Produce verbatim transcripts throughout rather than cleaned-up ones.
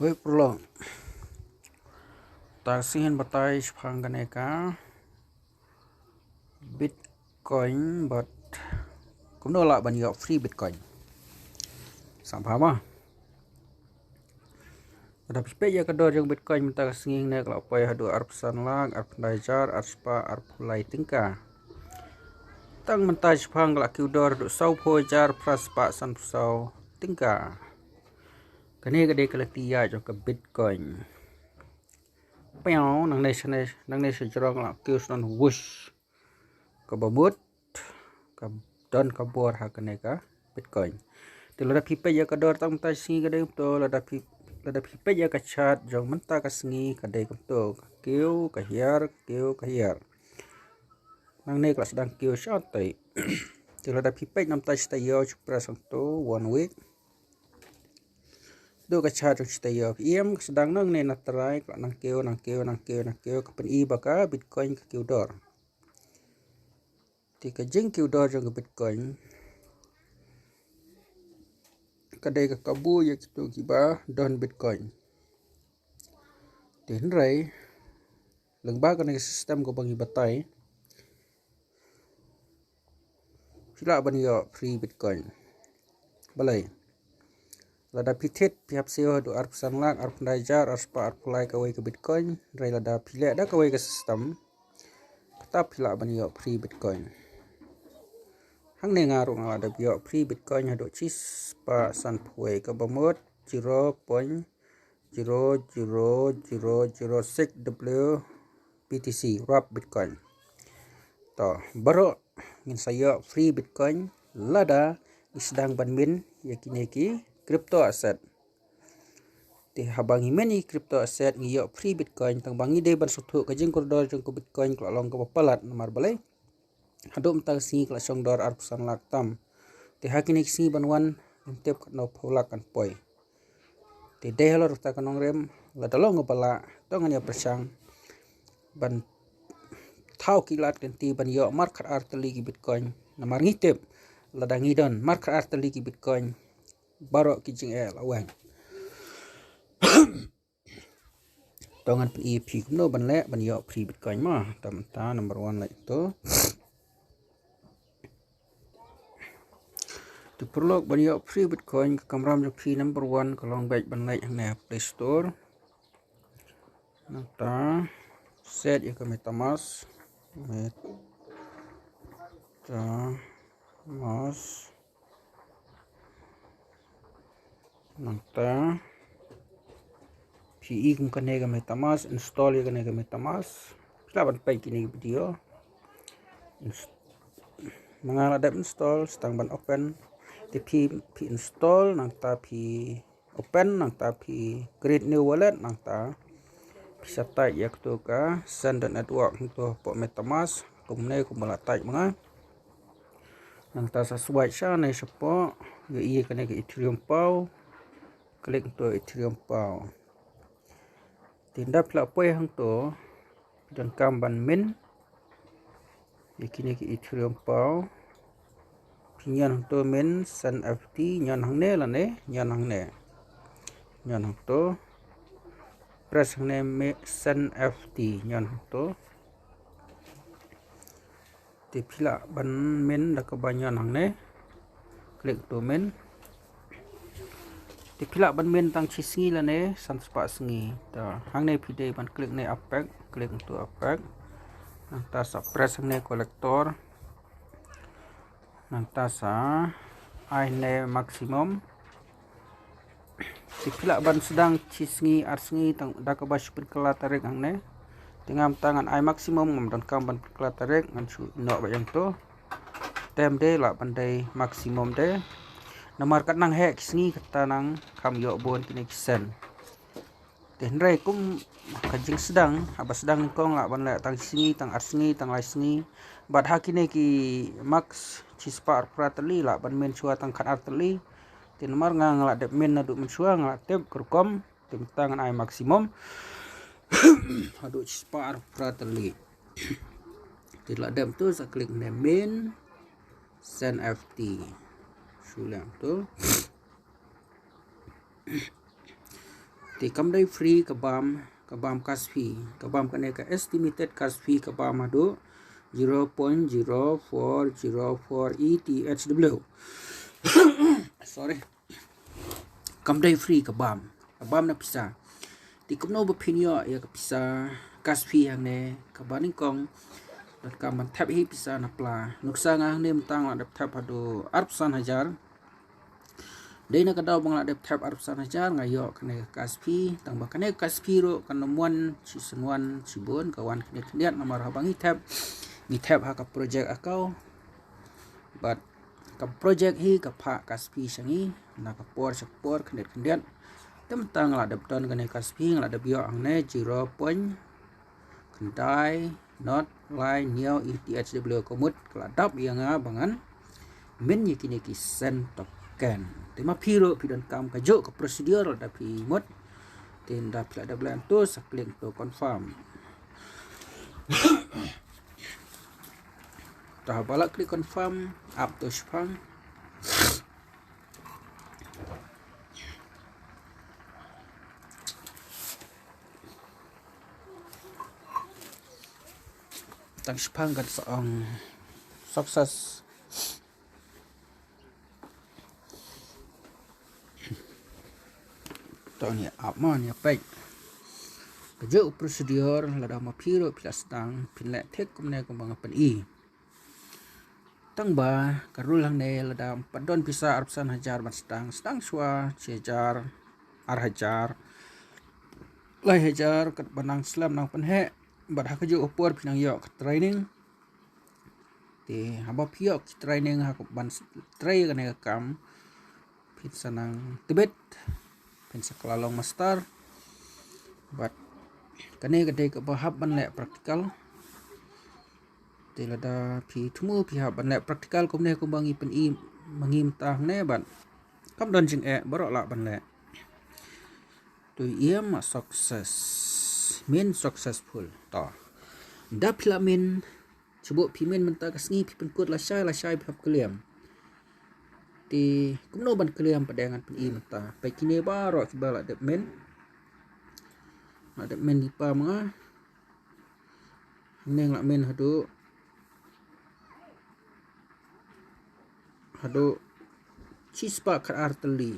Wei purlong. Ta sien batai shipang kane ka Bitcoin bad kumno lah ban ïoh free Bitcoin. Sam paham ah. Lada phi peit ïa ka dor jong Bitcoin mynta ka sngi ne ka la poi haduh arphew san lak, arphew khyndai hajar, arspah, arphew lai tyngka. Tang mynta shipang ka la kiew dor haduh sawphew hajar, phra spah, sanphew saw tyngka. Kane ka dei ka lynti ïaid jong ka Bitcoin. Pynban nangne shane, nangne shajrong la kiew shnong wush. Kaba mut ka don ka bor ha kane ka Bitcoin. Te lada phi peit ïa ka dor tang mynta sngi ka dei kumto, lada phi, lada phi peit ïa ka chart jong mynta ka sngi ka dei kumto, ka kiew ka hiar, ka kiew ka hiar. Nangne ka la sdang kiew shatei. Te lada phi peit namar ta shi taïew, shi press hangto one week. Dei ka chart jong shi taïew, phi ïam ka sdang nangne na trai, ka la nang kiew, nang kiew, nang kiew, nang kiew, ka pyni ba ka Bitcoin ka kiew dor. Te ka jingkiew dor jong ka Bitcoin ka dei ka kabu ïa kito kiba don Bitcoin. Te hynrei lyngba kane ka system kaba ngi batai, phi lah ban ïoh free Bitcoin. Balei? Lada phi thied, phi hap siew haduh arphew san lak, arphew khyndai hajar, arspah, arphew lai kawei ka Bitcoin. Hynrei lada phi leh da kawei ka system, kata phi lah ban ïoh free Bitcoin. Hangne nga ruh nga la dep ïoh free Bitcoin haduh shispah sanphew wei, kaba mut zero point zero zero zero zero six W B T C, wrap Bitcoin. To, baroh ngin sa ïoh free Bitcoin lada ngi sdang ban mint ïa kine ki crypto asset. Te haba ngi mint ïa ki crypto asset ngi ïoh free Bitcoin, tang ba ngi dei ban sngewthuh ka jingkordor jong ka Bitcoin ka la long kaba palat. Namar balei? Haduh mynta ka sngi ka la shong dor arphew san lak tam. Te ha kine ki sngi ban wan ngim tip katno phew lak kan poi. Te dei halor kata ka nongrim, lada long kaba lah, to ngan ïa pyrshang ban thaw ki lad ki lynti ban ïoh markhatar tylli ki Bitcoin. Namar ngi tip lada ngi don markhatar tylli ki Bitcoin, baroh ki jingeh la weng. To ngan pyni ïa phi kumno ban leh ban ïoh free Bitcoin mo. Te mynta number one leh to. To, paralok, ban ïoh free Bitcoin, ka kamram jong phi number one ka long beit ban leit hangne ha Play Store. Nangta set ïa ka MetaMask. MetaMask. Nangta phi i kum kane ka MetaMask, install ïa kane ka MetaMask. Phi lah ban peit kine ki video. Ins-, ma nga la dep install, sdang ban open. Te phi, phi install, nangta phi open, nangta phi create new wallet, nangta phi sa type ïa kato ka Send Network hangto hapoh MetaMask, kumne kumba la type ma nga. Nangta sa swipe shane shapoh, ïohi kane ka Ethereum Pow, click to Ethereum Pow. Te ynda phi la poi hangto, phi donkam ban mint ïa kine ki Ethereum Pow. Phi ñion hangto mint, send F T, ñion hangne lane, ñion hangne. Ñion hangto. Press hangne mi-, send F T, ñion hangto. Te phi lah ban mint da kaba ñion hangne. Click to mint. Te phi lah ban mint tang shi sngi lane san spah sngi. To, hangne phi dei ban click ne AppEx, click to AppEx. Nangta sa press hangne collector. Nangta sa ai ne maximum. Te phi lah ban sdang shi sngi ar sngi tang da kaba shu pynkylla tarik hangne. Te ngam tang ngan ai maximum, ngam donkam ban pynkylla tarik, ngan shu ïehnoh beit ïa kato. Tem de lah ban dei maximum de. Namar kat nang heh ki sngi kata nang kham ïoh bun kine ki sen. Te hynrei kum ka jingsdang, haba sdang nyngkong lah ban leh tang sngi, tang ar sngi, tang lai sngi. Bad ha kine ki max shispah arphew phra tylli lah ban mint shuwa tang khatar tylli. Te namar nga nga lah dep mint naduh mynshuwa, nga lah tip ka rukom. Te mynta ngan ai maximum haduh shispah arphew phra tylli. Te lah dep to sa click ne mint, send F T. Shu leh to. Kam dei free ka bam, ka bam cash fee, ka bam kane ka estimated cash fee ka bam haduh zero point zero four zero four E T H W. Sorry. Kam dei free ka bam, ka bam na pisa. Te kumno ba phin ïoh ïa ka pisa cash fee hangne, kaba nyngkong, donkam ban thep hi pisa na pla. Nuksa nga hangne mynta nga la dep thep haduh arphew san hajar. Dei na ka daw ba nga la dep thep arphew san hajar nga ïoh kane ka cash fee. Tang ba kane ka cash fee ruh kan ym wan shi shen wan shibun, ka wan khyndiat khyndiat namar haba ngi thep, ngi thep ha ka project account. Bad ka project hi ka phah cash fee sha ngi na ka por sha ka por, khyndiat khyndiat. Te mynta nga la dep don kane ka cash fee, nga la dep ïoh hangne zero point khyndai not lai hynñiew E T H W. Ka mut ka la dap ïa nga ba ngan min ïa kine ki send token. Te ma phi ruh phi donkam kajuh ka procedure, lada phi mut, te ynda phi la dep leh hangto sa click to confirm. Te haba la click confirm, ap to shipang. Tang shipang kan sa ong success. To ngi ap mo, ngi peit. Kajuh procedure, lada ma phi ruh phi la sdang, phin leh thik kumne kumba nga pyni. Tang ba ka rule hangne, lada ym pat don pisa arphew san hajar ban sdang, sdang shuwa shi hajar, ar hajar, lai hajar, katba nang slem nang pynheh. Bad ha kajuh ka por phi nang ïoh ka training. Te haba phi ïoh ka training ha ka ban s-, trei kane ka kam, phin sa nang tbit, phin sa kylla long master. Bad kane ka dei kaba hap ban leh practical. Te lada phi thmu phi hap ban leh practical kumne kumba ngi pyni ma ngi mynta hangne, bad kam don jingeh, baroh lah ban leh. To ïa ma success, min successful. To, da phi la min, shu buh phi min mynta ka sngi, phi pynkut lashai lashai phi hap claim. Te kumno ban claim pat de ngan pyni mynta. Peit kine baroh kiba la dep min, la dep min lypa ma nga. Hangne nga la min haduh, haduh shispah khatar tylli.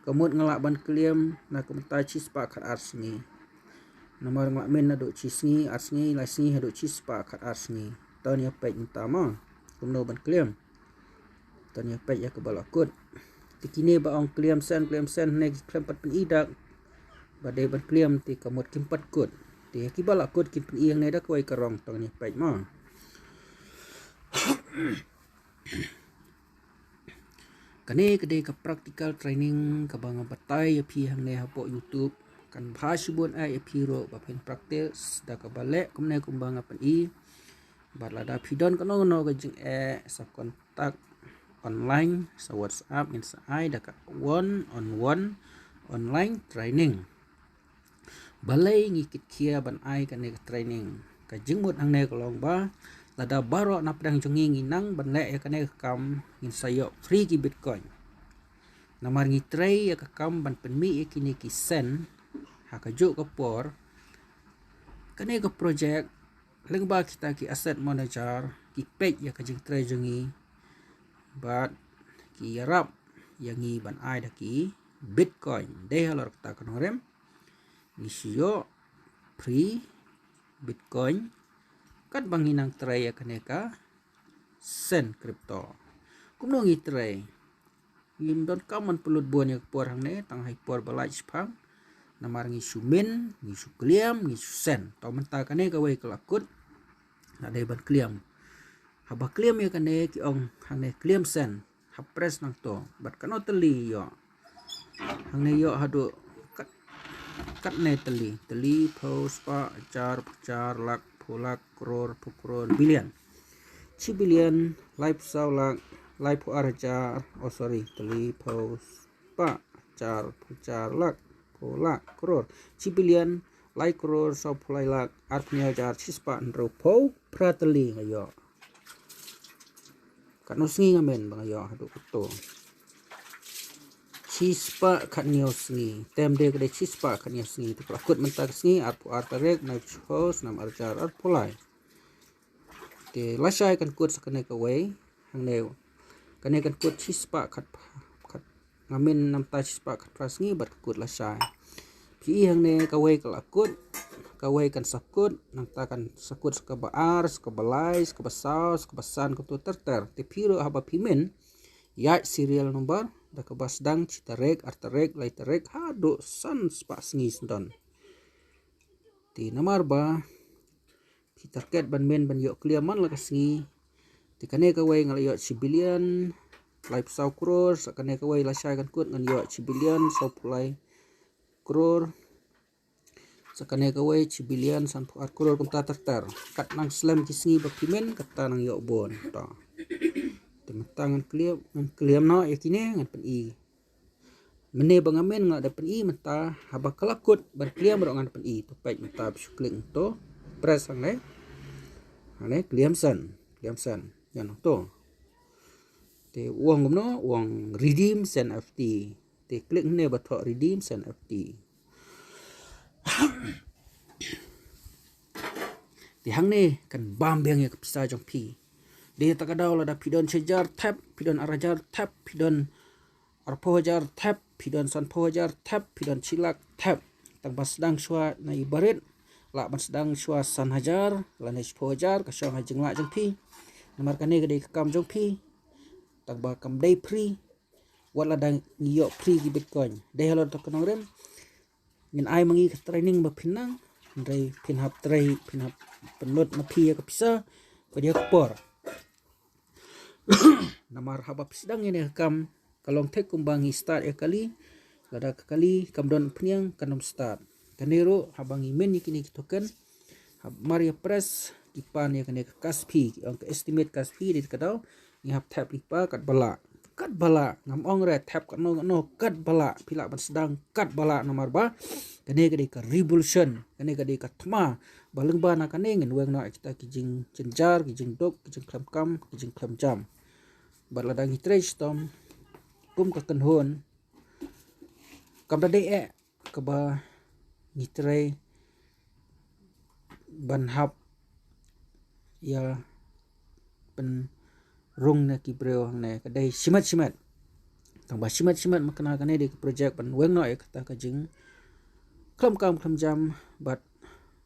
Ka mut nga lah ban claim na ka bynta shispah khatar sngi. Namar nga la min haduh shi sngi, ar sngi, lai sngi, haduh shispah khatar sngi. To ngi ïa peit mynta mo kumno ban claim. To ngi ïa peit ïa kaba la kut. Te kine ba ong claim send, claim send, hangne ki khlem pat pyni dak ba dei ban claim, te ka mut kim pat kut. Te kiba la kut kin pyni hangne da kawei ka rong. To ngi ïa peit mo. Kane ka dei ka practical training kaba nga batai ïa phi hangne hapoh YouTube. Kan bha shibun eh ïa phi ruh ba phin practice da kaba leh kumne kumba nga pyni. Bad lada phi don kano kano ka jingeh, sa contact online, sa WhatsApp, ngin sa ai da ka one on one online training. Balei ngi kitkhia ban ai kane ka training? Ka jingmut hangne ka long ba lada baroh na pdeng jong ngi ngi nang ban leh ïa kane ka kam, ngin sa ïoh free ki Bitcoin. Namar ngi trei ïa ka kam ban pynmih ïa kine ki send ha kajuh ka por. Kane ka project, lyngba kita ki asset manager, ki peit ïa ka jingtrei jong ngi bad ki ïarap ïa ngi ban ai da ki Bitcoin. Dei halor kata ka nongrim, ngi shu ïoh free Bitcoin katba ngi nang trei ïa kane ka send crypto. Kumno ngi trei? Ngim donkam ban pynlut bun ïa ka por hangne, tang ha i por ba lait shipang. Namar ngi shu min, ngi shu claim, ngi shu send. To mynta kane kawei ka la kut, la dei ban claim. Haba claim ïa kane ki ong hangne claim send. Hap press nangto. Bad kano tylli ïoh? Hangne ïoh haduh kat, katne tylli. Tylli, phew, spah, hajar, phew hajar, lak, phew lak, klur, phew klur, billion. Shi billion, laiphew saw lak, laiphew ar hajar, oh sorry, tylli, phew, spah, hajar, phew hajar, lak, phew lak, klur. Shi billion, lai klur, sawphew lai lak, arphew hynñiew hajar, shispah, hynriewphew phra tylli nga ïoh. Katno sngi nga min ba nga ïoh haduh kato? shispah khatnïew sngi. Tem de ka dei shispah khatnïew sngi. Te ka la kut mynta ka sngi arphew ar tarik, nai phew snem arhajar arphew lai. Te lashai kan kut sa kane kawei. Hangne kane kan kut shispah khat, khat, nga min namta shispah khatphra sngi bad ka kut lashai. Phi i hangne kawei ka la kut, kawei kan sa kut, nangta kan sa kut sa kaba ar, sa kaba lai, sa kaba saw, sa kaba san, kumta ter ter. Te phi ruh haba phi min, ïaid serial number da kaba sdang shi tarik, ar tarik, lai tarik, haduh san spah sngi sdang. Te namar ba phi target ban min ban ïoh clear man la ka sngi. Te kane kawei nga la ïoh shi billion laiphew saw crore, sa kane kawei lashai kan kut ngan ïoh shi billion sawphew lai crore. Sa kane kawei shi billion sanphew ar crore, kumta ter ter. Kat nang slem ki sngi ba phi min, kata nang ïoh bun. To. Te mynta ngan clear, ngan clear noh ïa kine, ngan pyni. Mynne ba nga min nga da pyni mynta, haba ka la kut ban clear ruh ngan pyni. To peit mynta, ba shu click to. Press hangne. Hangne clear send, clear send. Ïa nangto. Te u ong kumno, u ong redeem send N F T. Te click hangne ba thoh redeem send N F T. Te hangne kan bam biang ïa ka pisa jong phi. Dei ta ka daw, lada phi don shi hajar thep, phi don ar hajar thep, phi don arphew hajar thep, phi don sanphew hajar thep, phi don shi lak thep. Tang ba sdang shuwa na i barit, lah ban sdang shuwa san hajar lane shiphew hajar, ka shong ha jinglah jong phi. Namar kane ka dei ka kam jong phi. Tang ba kam dei free. Wat lada ngi ïoh free ki Bitcoin. Dei halor to ka nongrim, ngin ai ma ngi ka training ba phin nang. Hynrei phin hap trei, phin hap pynlut ma phi ïa ka pisa bad ïa ka por. Namar haba phi sdang ïa kane ka kam, ka long thik kumba ngi start ïa ka kali. Lada ka kali kam don phniang, kan ym start. Kane ruh haba ngi min ïa kine ki token, haba mar ïa press, ki pan ïa kane ka gas fee, ki ong ka estimate gas fee, dei ta ka daw ngi hap thep lypa katba lah. Katba lah, ngam ong re thep katno katno, katba lah. Phi lah ban sdang katba lah, namar ba kane ka dei ka revolution, kane ka dei ka thma. Ba lyngba na kane ngin weng noh ïa kita ki jingjynjar, ki jingduk, ki jingkhlem kam, ki jingkhlem jam. Bad lada ngi trei shitom kum ka kynhun, kam da dei eh kaba ngi trei ban hap ïa pynrung na ki briew hangne, ka dei shimet shimet. Tang ba shimet shimet, ma kane, kane dei ka project ban weng noh ïa kata ka jingkhlem kam khlem jam, bad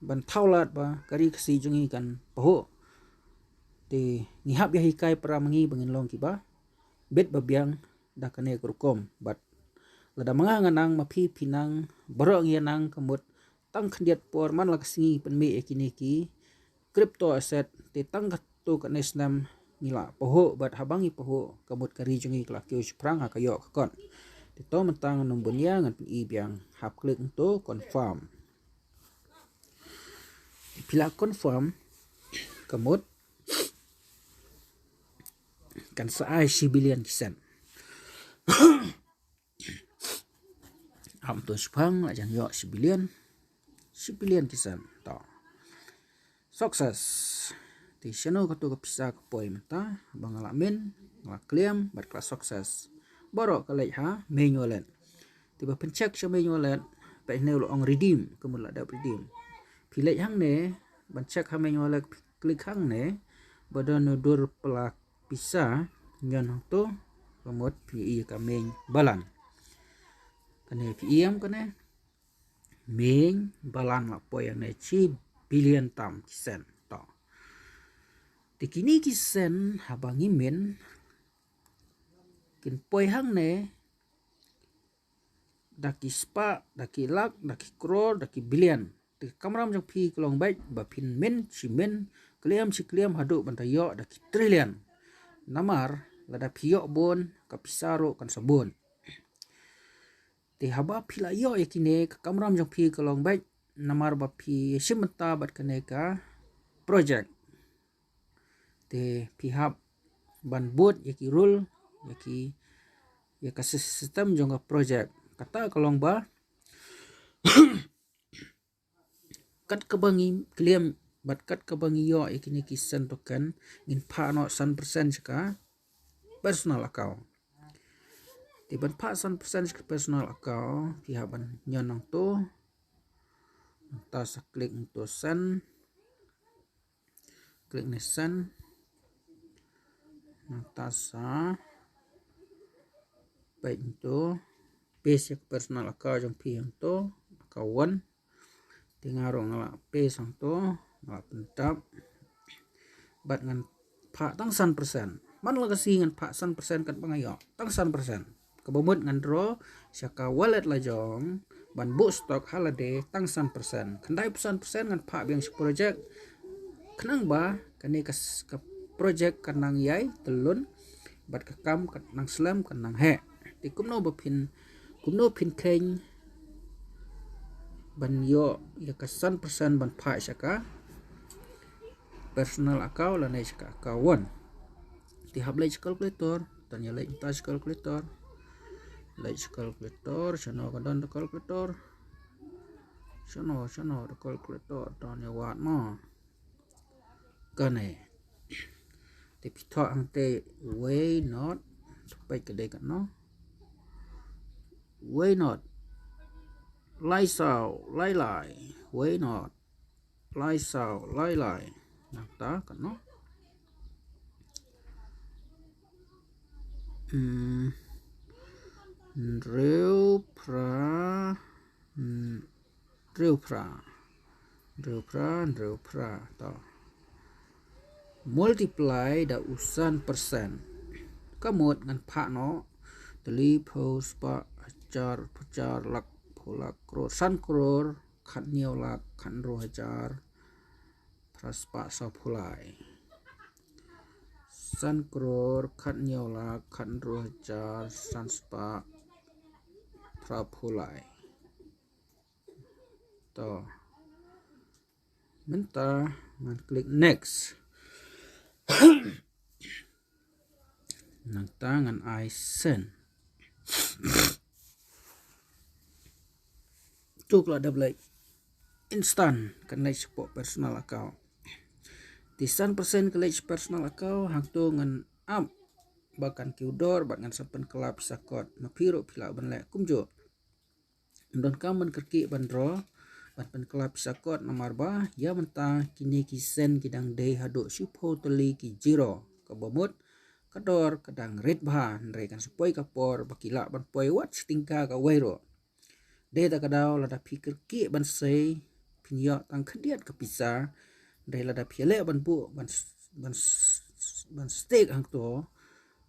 ban thaw lad ba ka ri Khasi jong ngi kan pahuh. Te ngi hap ïa hikai para ma ngi ba ngin long kiba bit ba biang da kane ka rukom. Bad lada ma nga nga nang, ma phi phi nang, baroh ngi ïa nang, ka mut tang khyndiat por man la ka sngi pynmih ïa kine ki crypto asset. Te tang katto katne snem ngi la pahuh, bad haba ngi pahuh, ka mut ka ri jong ngi ka la kiew shaphrang ha ka ïoh ka kot. Te to mynta ngan ym bun ïa, ngan pyni biang. Hap click to confirm. Phi la confirm, ka mut kan sa ai shi billion ki sen. Hap to shipang, la jan ïoh shi billion. Shi billion ki sen. To. Success. Te shano kato ka pisa ka poi mynta, ba nga la min, nga la claim, bad ka la success. Baroh ka leit ha main wallet. Te ba pyncheck sha main wallet, peit hangne u la ong redeem, ka mut la dep redeem. Phi leit hangne ban check ha main wallet, phi click hangne, ba don u dur pla pisa, ñion hangto, ka mut phi i ka main balance. Kane phi i em kane, main balance la poi hangne, shi billion tam ki sen. To. Te kine ki sen haba ngi min, kin poi hangne, da ki spah, da ki lak, da ki crore, da ki billion. Te ka kamram jong phi ka long beit ba phin min shi min, claim shi claim, haduh ban da ïoh da ki trillion. Namar lada phi ïoh bun, ka pisa ruh kan sa bun. Te haba phi la ïoh ïa kine, ka kamram jong phi ka long beit, namar ba phi shim bynta bad kane ka project. Te phi hap ban bud ïa ki rule, ïa ki, ïa ka sys-, system jong ka project. Kata ka long ba kat kaba ngi claim bad kat kaba ngi ïoh ïa kine ki sen token, ngin phah noh san percent sha ka personal account. Te ban phah san percent sha ka personal account, phi hap ban ñion nangto. Nangta sa click nangto send. Click ne send. Nangta sa peit nangto. Paste ïa ka personal account jong phi hangto. Account one. Te nga ruh nga la paste hangto, nga la pyndap. Bad ngan phah tang san percent. Man la ka sngi ngan phah san percent katba nga ïoh. Tang san percent. Kaba mut ngan draw sha ka wallet la jong ban buh stock ha lade tang san percent. Khyndai phew san percent ngan phah biang sha project. Khnang ba kane ka s-, ka project kan nang ïai tyllun bad ka kam kan nang slem, kan nang heh. Te kumno ba phin, kumno phin kheiñ ban ïoh ïa ka san percent ban phah sha ka personal account lane sha ka account one. Te hap leit sha calculator, to ngin ïa leit mynta sha calculator. Leit sha calculator, shano ka don da calculator. Shano, shano da calculator, to ngin ïa wad mo. Kane. Te phi thoh hangtei Wei Not. Peit ka dei kano. Wei Not. Lai saw, lai lai. Wei Not. Lai saw, lai lai. Nangta kano. Hmm. Hynriew phra. Hmm. Hynriew phra. Hynriew phra, hynriew phra. To. Multiply da u san percent. Ka mut ngan phah noh. Tylli, phew, spah, hajar, phew hajar, lak, phew lak, klur, san klur, khathynñiew lak, khathynriew hajar, phra spah, sawphew lai. San klur, khathynñiew lak, khathynriew hajar, san spah, phraphew lai. To. Mynta ngan click next. Nangta ngan ai send. To ka la dep leit instant, kan leit shapoh personal account. Te san percent ka leit sha personal account, hangto ngan ap ba kan kiew dor bad ngan sa pynkylla pisa kot. Ma phi ruh phi lah ban leh kumjuh. Ym donkam ban kyrkieh ban draw ban pynkylla pisa kot namar ba ïa mynta kine ki send ki dang dei haduh shiphew tylli ki zero. Kaba mut ka dor ka dang rit bha, hynrei kan sa poi ka por ba ki lah ban poi wat shi tyngka kawei ruh. Dei da ka daw lada phi kyrkieh ban sei phin ïoh tang khyndiat ka pisa. Hynrei lada phi leh ban buh ban s-, ban s-, ban stake hangto,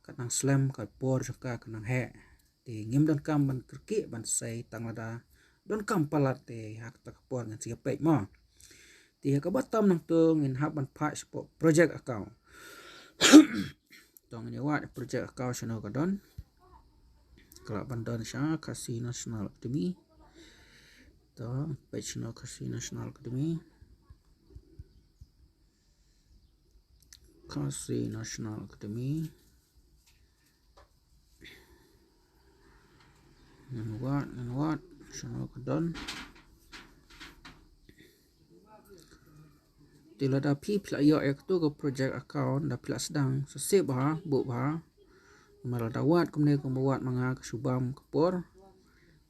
ka nang slem ka por jong ka ka nang heh. Te ngim donkam ban kyrkieh ban sei tang lada donkam palat te ha kata ka por ngan sa ïa peit mo. Te ha kaba tam nangto ngin hap ban phah shapoh project account. To ngin ïa wad project account shano ka don. Ka lah ban don sha Khasi National Academy. To peit shano Khasi National Academy. Khasi National Academy. Ngan wad, ngan wad shano ka don. Te lada phi phi lah ïoh ïa kato ka project account, da phi lah sdang sa save bha, buh bha. Namar lada wad kumne kumba wad ma nga ka shu bam ka por.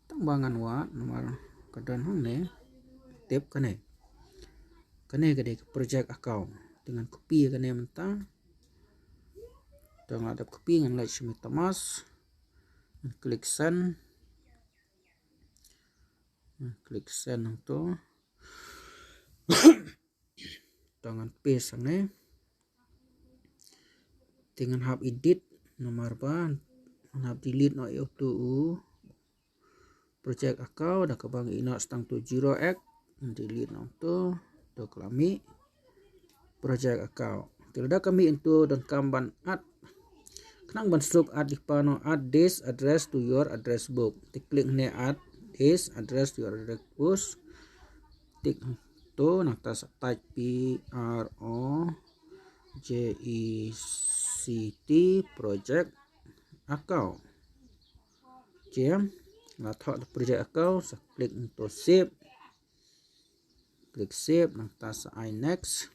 Tang ba ngan wad namar ka don hangne. Tip kane. Kane ka dei ka project account. Te ngan copy kane mynta. To nga la dep copy, ngan leit sha MetaMask. Ngan click send. Ngan click send hangto. To ngan paste hangne. Te ngan hap edit namar ba ngan hap delete noh ïa uto u project account da kaba nga ïeh noh tang uto u zero X. Ngan delete noh uto. To ka la mih project account. Te lada ka mih uto donkam ban add. Khnang ban suk add, dei ban add this address to your address book. Te click ne add this address to your address book. Tik to, nangta sa type P R O J E C T project account. Okay, la thoh da project account, sa click to save. Click save, nangta sa ai next.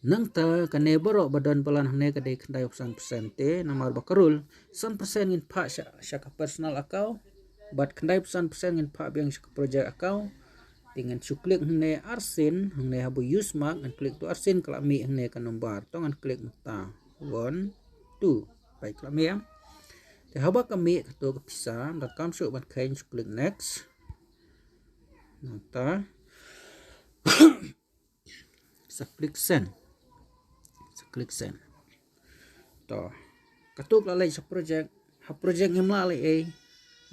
Nangta kane baroh ba don balan hangne ka dei khyndai phew san percent te, namar ba ka rule, san percent ngin phah sha, sha ka personal account, bad khyndai phew san percent ngin phah biang sha ka project account. Te ngan shu click hangne arsien, hangne haba use mark, ngan click tu arsien ka la mih hangne ka number. To ngan click mynta. One, two. Peit ka la mih. Te haba ka mih kato ka pisa, da kam shu ban khein shu click next. Nangta. Sa click send. Sa click send. To. Kato ka la leit sa project. Ha project ngim lah leh ei.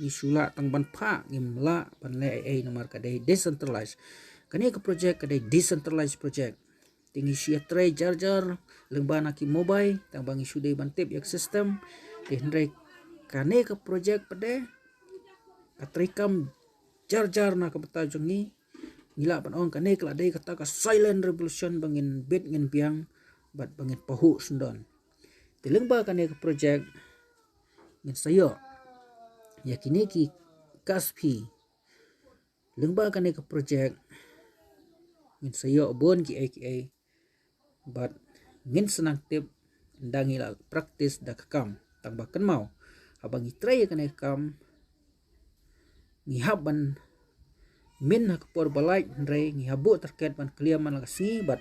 Ngi shu lah tang ban phah, ngim lah ban leh ei ei namar ka dei decentralized. Kane ka project ka dei decentralized project. Te ngi shu ïatrei jar jar lyngba na ki mobile, tang ba ngi shu dei ban tip ïa ka system. Te hynrei kane ka project pat de ka trei kam jar jar na ka bynta jong ngi. Ngi lah ban ong kane ka la dei kata ka silent revolution ba ngin bit ngin biang bad ba ngin pahuh sngewdon. Te lyngba kane ka project ngin sa ïoh ïa kine ki kas phi. Lyngba kane ka project ngin sa ïoh bun ki ei ki ei. Bad ngin sa nang tip ynda ngi la practice da ka kam. Tang ba kynmaw, haba ngi trei ïa kane ka kam, ngi hap ban min ha ka por ba lait, hynrei ngi hap buh target ban clear man la ka sngi, bad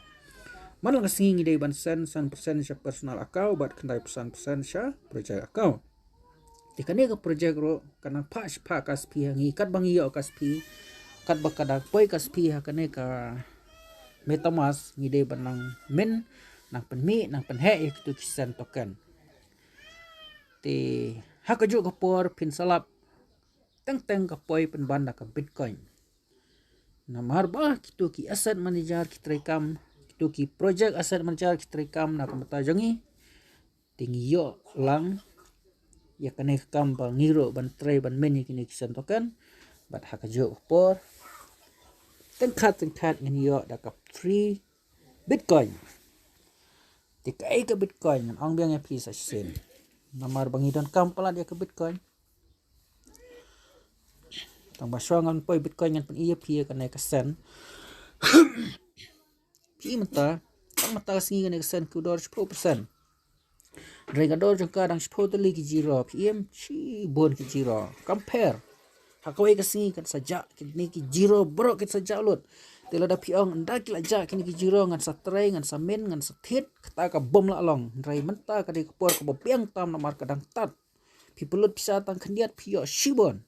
man la ka sngi ngi dei ban send san percent sha personal account bad khyndai phew san percent sha project account. Te kane ka project ruh ka nang phah shi phah kas phi ha ngi, katba ngi ïoh kas phi, katba ka dang poi kas phi ha kane ka MetaMask, ngi dei ban nang min, nang pynmih, nang pynheh ïa kitu ki send token. Te ha kajuh ka por phin sa lap teng teng ka poi pynban da ka Bitcoin. Namar ba kitu ki asset manager ki trei kam, kitu ki project asset manager ki trei kam na ka bynta jong ngi. Te ngi ïoh lang ïa kane ka kam ba ngi ruh ban trei ban min ïa kine ki send token. Bad ha kajuh ka por, teng khat teng khat ngin ïoh da ka free Bitcoin. Te kaei ka Bitcoin, ngan ong biang ïa phi sa shisien. Namar ba ngi donkam palat ïa ka Bitcoin. Tang ba shuwa ngan poi Bitcoin ngan pyni ïa phi ïa kane ka send. Phi mynta, tang mynta ka sngi kane ka send ka dor shiphew percent. Hynrei ka dor jong ka dang shiphew tylli ki zero, phi im shibun ki zero. Compare. Ha kawei ka sngi kan sa jah kine ki zero baroh kin sa jah lut. Te lada phi ong ynda ki la jah kine ki zero ngan sa trei, ngan sa min, ngan sa thied, kata ka bym lah long. Hynrei mynta ka dei ka por kaba biang tam namar ka dang tad. Phi pynlut pisa tang khyndiat phi ïoh shibun.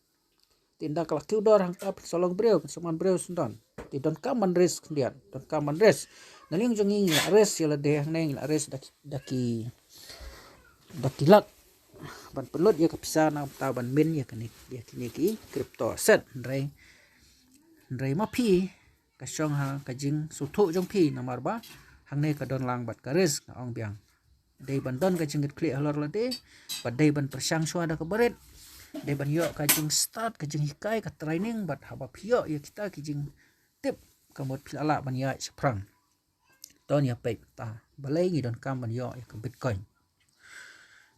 Te ynda ka la kiew dor hangta phin sa long briew, phin sa man briew sngewdon. Te donkam ban risk khyndiat, donkam ban risk. Na liang jong ngi ngi la risk ïa lade hangne, ngi la risk da ki, da ki, da ki lak ban pynlut ïa ka pisa na ka bynta ban min ïa kine, ïa kine ki crypto asset. Hynrei, hynrei ma phi ka shong ha ka jingsngewthuh jong phi namar ba hangne ka don lang bad ka risk, nga ong biang. Dei ban don ka jingkitkhlieh halor lade, bad dei ban pyrshang shuwa da kaba rit. Dei ban ïoh ka jingstad, ka jinghikai, ka training, bad haba phi ïoh ïa kita ki jingtip, ka mut phi la lah ban ïaid shaphrang. To ngin ïa peit ta balei ngi donkam ban ïoh ïa ka Bitcoin.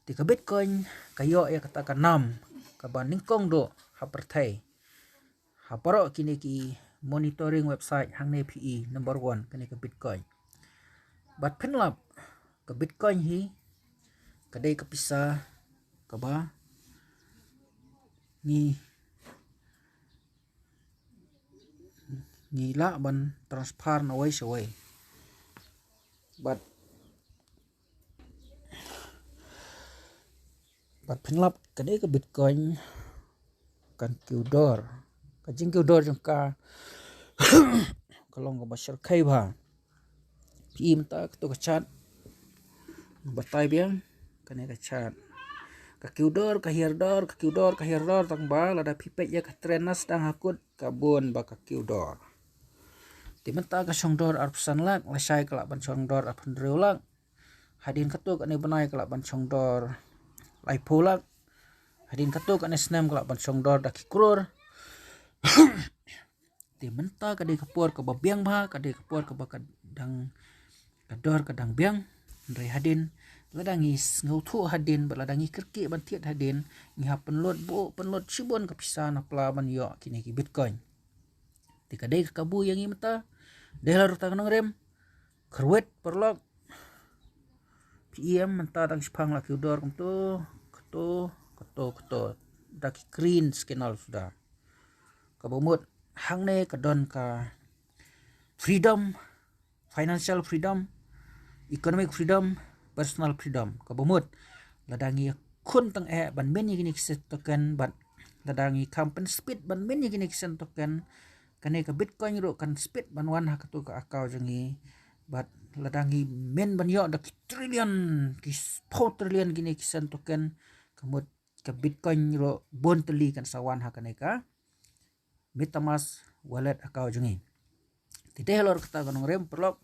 Te ka Bitcoin ka ïoh ïa kata ka nam kaba nyngkong duh ha pyrthei. Ha baroh kine ki monitoring website hangne phi i number one kane ka Bitcoin. Bad phin lap ka Bitcoin hi ka dei ka pisa kaba ngi, ngi lah ban transfer na wei sha wei. Bad, bad phin lap ka dei ka Bitcoin kan kiew dor. Ka jingkiew dor jong ka ka long kaba shyrkhei bha. Phi i mynta kato ka chart. Batai biang kane ka chart. Ka kiew dor, ka hiar dor, ka kiew dor, ka hiar dor, tang ba lada phi peit ïa ka trend na sdang ha kut ka bun ba ka kiew dor. Te mynta ka shong dor arphew san lak, lashai ka lah ban shong dor arphew hynriew lak. Hadien katto katne bnai ka lah ban shong dor laiphew lak. Hadien katto katne snem ka lah ban shong dor da ki kror. Te mynta ka dei ka por kaba biang bha, ka dei ka por kaba ka dang, ka dor ka dang biang. Hynrei hadien, lada ngi sngewthuh hadien, bad lada ngi kyrkieh ban thied hadien, ngi hap pynlut buh, pynlut shibun ka pisa na pla ban ïoh kine ki Bitcoin. Te ka dei ka kabu ïa ngi mynta, dei halor kata ka nongrim, kyrwit paralok, P M mynta dang shipang la ki u dor kumto, kto, kto, kto. Da ki green signal suda. Kaba mut hangne ka don ka freedom, financial freedom, economic freedom, personal freedom. Kaba mut lada ngi khun tang eh ban min ïa kine ki sen token, bad lada ngi kham pynspeed ban min ïa kine ki sen token, kane ka Bitcoin ruh kan speed ban wan ha katu ka account jong ngi. Bad lada ngi min ban ïoh da ki trillion, ki phew trillion kine ki sen token, ka mut ka Bitcoin ruh bun tylli kan sa wan ha kane ka MetaMask wallet account jong ngi. Te dei halor kata ka nongrim paralok,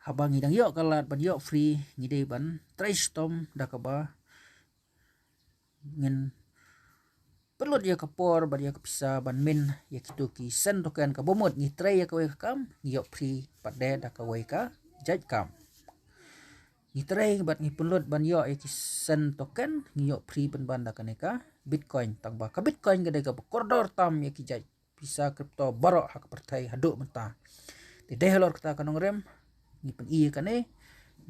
haba ngi dang ïoh ka lad ban ïoh free, ngi dei ban trei shitom da kaba ngin pynlut ïa ka por bad ïa ka pisa ban min ïa kitu ki sen token. Kaba mut ngi trei ïa kawei ka kam, ngi ïoh free pat de da kawei ka jait kam. Ngi trei bad ngi pynlut ban ïoh ïa ki sen token, ngi ïoh free pynban da kane ka Bitcoin. Tang ba ka Bitcoin ka dei kaba kordor tam ïa ki jait pisa crypto baroh ha ka pyrthei haduh mynta. Te dei halor kata ka nongrim, ngi pyni ïa kane,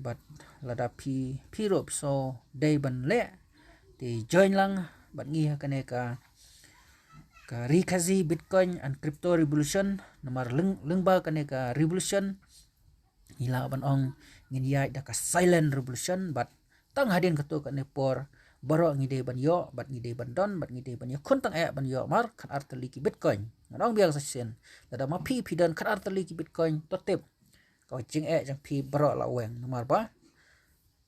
bad lada phi, phi ruh phi sngew dei ban leh, te join lang bad ngi ha kane ka, ka Ri Khasi Bitcoin and Crypto Revolution. Namar lyng, lyngba kane ka revolution, ngi lah ban ong ngin ïaid da ka silent revolution, bad tang hadien katu kane por, baroh ngi dei ban ïoh, bad ngi dei ban don, bad ngi dei ban ïakhun tang eh ban ïoh mar khatar tylli ki Bitcoin. Ngan ong biang sa shisien, lada ma phi phi don khatar tylli ki Bitcoin, to tip, ka jingeh jong phi baroh la weng. Namar ba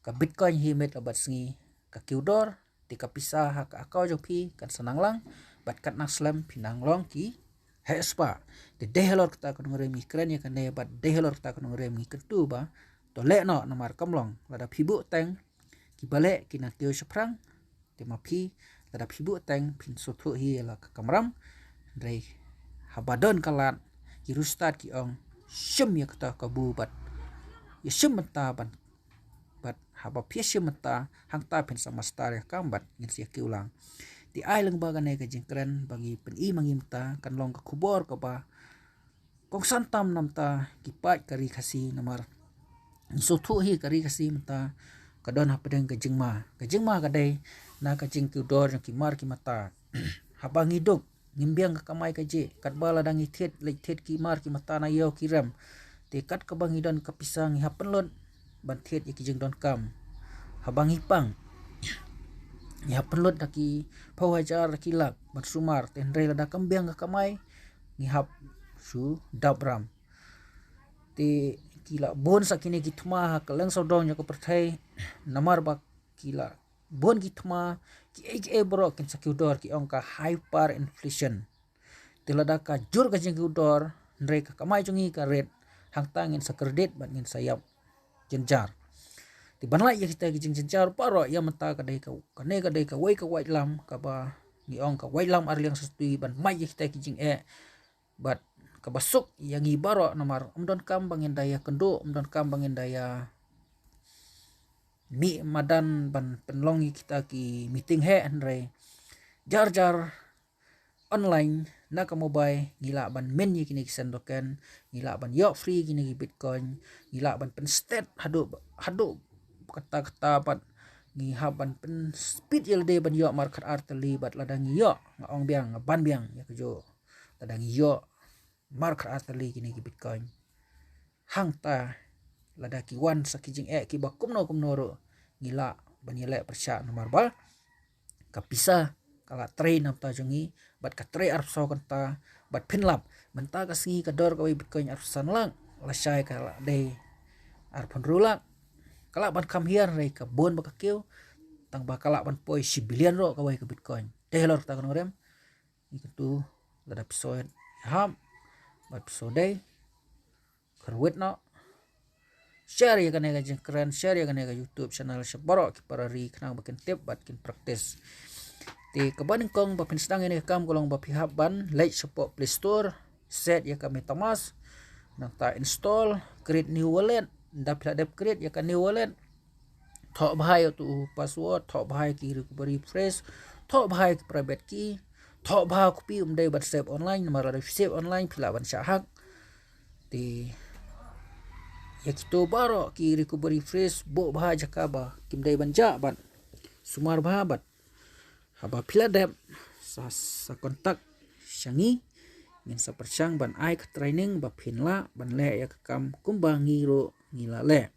ka Bitcoin hi miet la bad sngi ka kiew dor, te ka pisa ha ka account jong phi kan sa nang lang, bad katba nang slem phin nang long ki heh spah. Te dei halor kata ka nongrim ngi kren ïa kane, bad dei halor kata ka nongrim ngi kyntu ba to leh noh, namar kam long lada phi buh teng, kiba leh kin nang kiew shaphrang. Te ma phi, lada phi buh teng phin sngewthuh hi ïa la ka kamram. Hynrei haba don ka lad, ki riewstad ki ong, shim ïa kata ka bu bad ïa shim mynta ban, bad haba phi ïa shim mynta, hangta phin sa master ïa ka kam bad ngin sa ïa kiew lang. Te ai lyngba kane ka jingkren ba ngi pyni ma ngi mynta, kan long ka khubor kaba kongsan tam na bynta ki paid ka Ri Khasi. Namar ngi sngewthuh hi ka Ri Khasi mynta ka don hapdeng ka jingma. Ka jingma ka dei na ka jingkiew dor jong ki mar ki mata. Haba ngi duk, ngim biang ka kamai kajih, katba lada ngi thied, leit thied ki mar ki mata na ïew ki rem. Te kat kaba ngi don ka pisa ngi hap pynlut ban thied ïa ki jingdonkam. Haba ngi pang, ngi hap pynlut da ki phew hajar, da ki lak ban sumar. Te hynrei lada kam biang ka kamai, ngi hap shu dap ram. Te ki la bun sa kine ki thma ha ka lyng sawdong jong ka pyrthei. Namar ba ki la bun ki thma, kiei kiei baroh kin sa kiew dor, ki ong ka hyperinflation. Te lada ka jur ka jingkiew dor, hynrei ka kamai jong ngi ka rit, hangta ngin sa kredit bad ngin sa ïap jynjar. Te ban lait ïa kita ki jingjynjar baroh, ïa mynta ka dei ka, kane ka dei kawei ka waitlam kaba ngi ong ka waitlam arliang shatei, ban mait ïa kita ki jingeh bad kaba suk ïa ngi baroh. Namar ym donkam ba ngin da ïakynduh, ym donkam ba ngin da ïa mih madan ban pynlong ïa kita ki meeting heh, hynrei jar jar online na ka mobile ngi lah ban min ïa kine ki sen token, ngi lah ban ïoh free kine ki Bitcoin, ngi lah ban pynstet haduh, haduh katta katta pat, ngi hap ban pynspeed ïa lade ban ïoh mar khatar tylli. Bad lada ngi ïoh, nga ong biang, nga ban biang ïa kajuh, lada ngi ïoh mar khatar tylli kine ki Bitcoin, hangta lada ki wan sa ki jingeh kiba kumno kumno ruh, ngi lah ban ïaleh pyrshah. Namar ba ka pisa ka la trei na bynta jong ngi, bad ka trei arphew saw kynta. Bad phin lap, mynta ka sngi ka dor kawei Bitcoin arphew san lak, lashai ka la dei arphew hynriew lak. Ka lah ban kham hiar, hynrei ka bun ba ka kiew, tang ba ka lah ban poi shi billion ruh kawei ka Bitcoin. Te halor kata ka nongrim, ngi kyntu, lada phi sngew ïahap bad phi sngew dei, kyrwit noh, share ïa kane ka jingkren, share ïa kane ka YouTube channel sha baroh ki para ri, khnang ba kin tip bad kin practice. Te kaba nyngkong ba phin sdang ïa kane ka kam ka long ba phi hap ban leit shapoh Play Store, set ïa ka MetaMask, nangta install, create new wallet. Ynda phi la dep create ïa ka new wallet, thoh bha ïa utu u password, thoh bha ïa ki recovery phrase, thoh bha ïa ki private key, thoh bha u kpi, ym dei ban save online, namar lada phi save online phi lah ban shah hack. Te Ïa kito baroh ki recovery phrase buh bha jaka ba kim dei ban jah bad sumar bha bad haba phi la dep sa, sa contact sha ngi, ngin sa pyrshang ban ai ka training ba phin lah ban leh ïa ka kam kumba ngi ruh ngi la leh.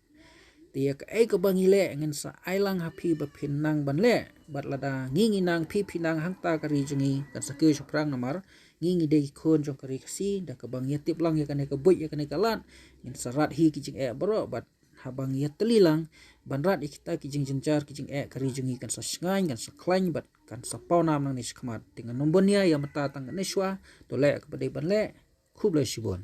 Te ïa kaei kaba ngi leh ngin sa ai lang ha phi ba phin nang ban leh, bad lada ngi ngi nang phi phi nang hangta ka ri jong ngi kan sa kiew shaphrang namar ngi ngi dei ki khun jong ka ri Khasi, da kaba ngi ïa tip lang ïa kane ka buit ïa kane ka lad ngin sa rat hi ki jingeh baroh bad haba ngi ïa tylli lang ban rat ïa kita ki jingjynjar ki jingeh ka ri jong ngi kan sa shngaiñ kan sa khlaiñ bad kan sa pawnam nangne shakhmat. Te ngan ym bun ïa ïa mynta tang kane shuwa, to leh kaba dei ban leh. Khublei shibun.